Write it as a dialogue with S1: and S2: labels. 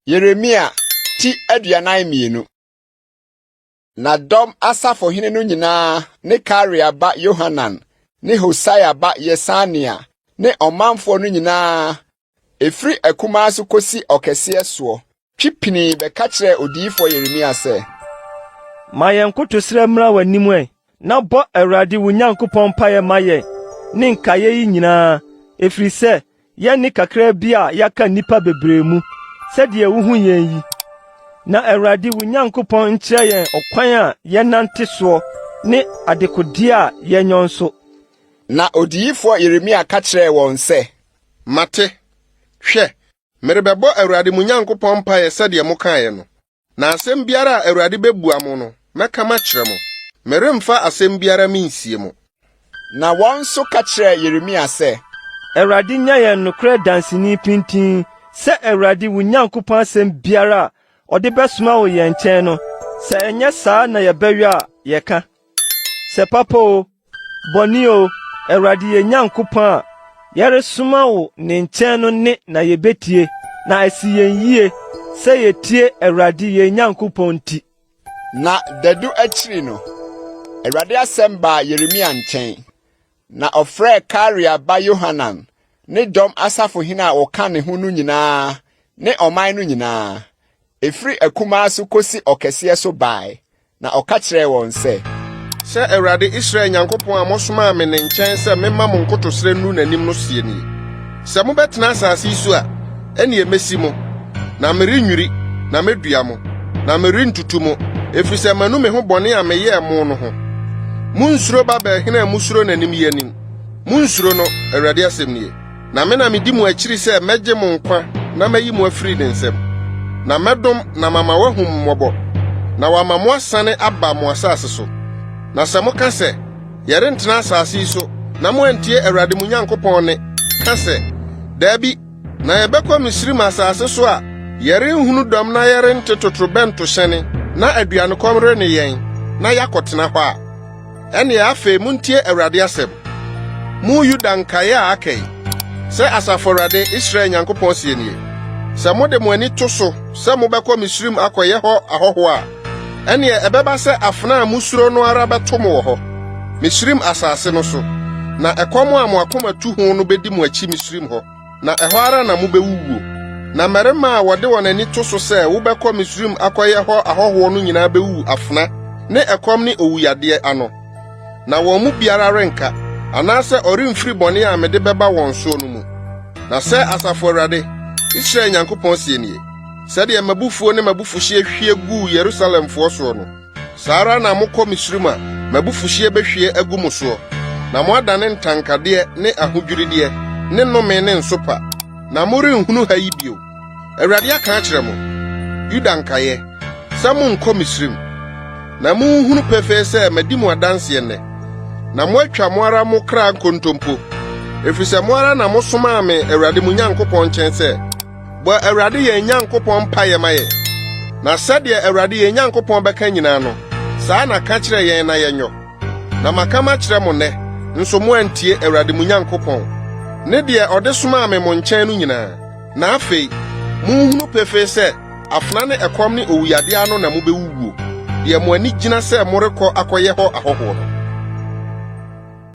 S1: Yeremia ti 42. Na dɔm asafohene no nyinaa ne Karea ba Yohanan ne Hosaia ba Yesania ne ɔmanfoɔ no nyinaa, ɛfiri akumaa so kɔsi ɔkɛseɛ soɔ, twe pinii bɛka kyerɛɛ odiyifoɔ Yeremia sɛ,
S2: Ma yɛn nkotosrɛ mmra w'anim ɛ, na bɔ Awurade wo Nyankopɔn mpaeɛ ma yɛn ne nkaeɛ yi nyinaa, ɛfiri sɛ yɛn ne kakraa bi a yɛaka nnipa bebree mu, sɛdeɛ wuhu yɛn yi. Na Awurade wo Nyankopɔn nkyerɛ yɛn ɔkwan a yɛnnante soɔ ne adekodeɛ a yɛnyɔ nso.
S1: Na odiyifoɔ Yeremia ka kyerɛɛ wɔn sɛ,
S3: Mate. Hwɛ, merebɛbɔ Awurade mo Nyankopɔn mpaeɛ sɛdeɛ mokaeɛ no. Na asɛm biara a Awurade bebua mo no, mɛka makyerɛ mo. Meremfa asɛm biara minsie mo.
S1: Na wɔn nso ka kyerɛɛ Yeremia sɛ,
S2: Awurade nyɛ yɛn nokorɛ danseni pintinn sɛ Awurade wo Nyankopɔn asɛm biara a ɔde bɛsoma wo yɛn nkyɛn no, sɛ ɛnyɛ saa na yɛbɛyɔ a, yɛka. Sɛ papa oo, bɔne oo, Awurade yɛn Nyankopɔn a yɛresoma wo ne nkyɛn no nne na yebetie, na asi yɛn yiye sɛ yetie Awurade yɛn Nyankopɔn nti.
S1: Na dadu akyiri no, Awurade asɛm baa Yeremia nkyɛn, na ɔfrɛɛ Karea ba Yohanan ne dɔm asafohene a wɔka ne ho no nyinaa ne ɔman no nyinaa, ɛfiri akumaa so kɔsi ɔkɛseɛ so bae, na ɔka kyerɛɛ wɔn sɛ.
S3: Sɛ Awurade Israel Nyankopɔn a mosomaa me ne nkyɛn sɛ memma mo nkotosrɛ nnuru n'anim no seɛ nie, Sɛ mobɛtena asase yi so a, ɛnneɛ mɛsi mo, na merennwiri, na mɛdua mo, na merentutu mo, ɛfiri sɛ manu me ho bɔne a meyɛɛ mo no ho. Munnsuro Babel hene a musuro n'anim yi anim. Munnsuro no, Awurade asɛm nie. Na me na medi mo akyiri sɛ mɛgye mo nkwa na mayi mo afiri ne nsam. Na mɛdom na mama wahu mo mmɔbɔ, na wama mo asane aba mo asase so. Na sɛ moka sɛ, 'Yɛrentena asase yi so,' na moantie Awurade mo Nyankopɔn nne, ka sɛ, 'Dabi, na yɛbɛkɔ Misraim asase so a yɛrenhunu dɔm na yɛrente totorobɛntohyɛne na aduanekɔm renne yɛn, na yɛakɔtena hɔ a, Ɛnneɛ afei montie Awurade asɛm, mo Yuda nkaeɛ a aka yi. Sɛ Asafo Awurade, Israel Nyankopɔn seɛ nie, Sɛ mode mo ani to so sɛ mobɛkɔ Misraim akɔyɛ hɔ ahɔhoɔ a, ɛnneɛ ɛbɛba sɛ afena a mosuro no ara bɛto mo wɔ hɔ, Misraim asase no so, na ɛkɔm a mo akoma tu ho no bɛdi mo akyi Misraim hɔ. na ɛhɔ ara na mobewuwuo. Na mmarima a wɔde wɔn ani to so sɛ wobɛkɔ Misraim akɔyɛ hɔ ahɔhoɔ no nyinaa bewuwu afena ne ɛkɔm ne owuyadeɛ ano. Na wɔn mu biara renka, anaasɛ ɔremfiri bɔne a mede bɛba wɔn soɔ no mu. Na sɛ Asafo Awurade, Israel Nyankopɔn seɛ nie, Sɛdeɛ m'abufuo ne m'abufuhyeɛ hwie guu Yerusalemfoɔ soɔ no, Saa ara na mokɔ Misraim a, m'abufuhyeɛ bɛhwie agu mo soɔ, na moadane ntankadeɛ ne ahodwirideɛ ne nnome ne nsopa, na morenhunu ha yi bio. Awurade aka akyerɛ mo, Yuda nkaeɛ, sɛ monnkɔ Misraim. Na monhunu pefee sɛ madi mo adanseɛ nnɛ, na moatwa mo ara mo kra nkontompo, ɛfiri sɛ mo ara na mosomaa me Awurade mo Nyankopɔn nkyɛn sɛ, Bɔ Awurade yɛn Nyankopɔn mpaeɛ ma yɛn, na sɛdeɛ Awurade yɛn Nyankopɔn bɛka nyinaa no, saa na ka kyerɛ yɛn na yɛnyɔ. Na maka makyerɛ mo nnɛ, nso moantie Awurade mo Nyankopɔn ne deɛ ɔde somaa me mo nkyɛn no nyinaa. Na afei, monhunu pefee sɛ afena ne ɛkɔm ne owuyadeɛ ano na mobɛwuwuo, deɛ mo ani gyina sɛ morekɔ akɔyɛ hɔ ahɔhoɔ no.